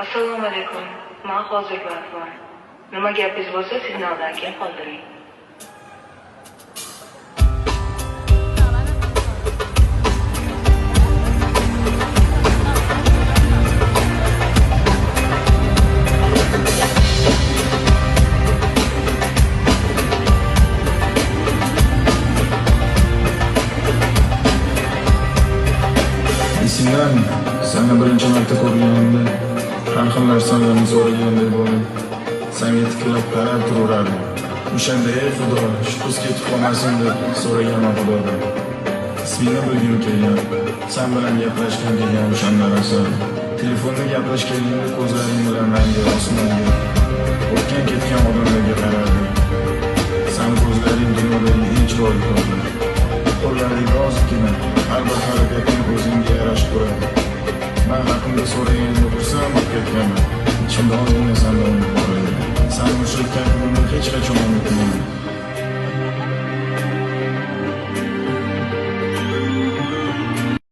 Assalomu alaykum. Men hozir bandman. Nima gapingiz bo'lsa, signaldan keyin qoldiring. Esingdami? Seni birinchi marta ko'rganimda har xil narsalarni so'ragandek bo'ldim. Senga tikilib qarab turaverardim. O'shanda ey Xudo, shu qiz ketib qolmasin deb so'raganman Xudodan. Ismingni bilgim kelgan, sen bilan gaplashgim kelgan o'shanda rosa. Telefonda gaplashganingda ko'zlaring bilan menga, osmonga, o'tgan ketgan odamlarga qarardim. Sen ko'zlaring dunyodagi eng chiroyli ko'zlar. Qo'llaring ozgina, har bir harakating o'zingga yarashib turadi. Men haqimda so'raganingda xursand bo'lib ketganman. Ichimda ozgina sendan umid bor.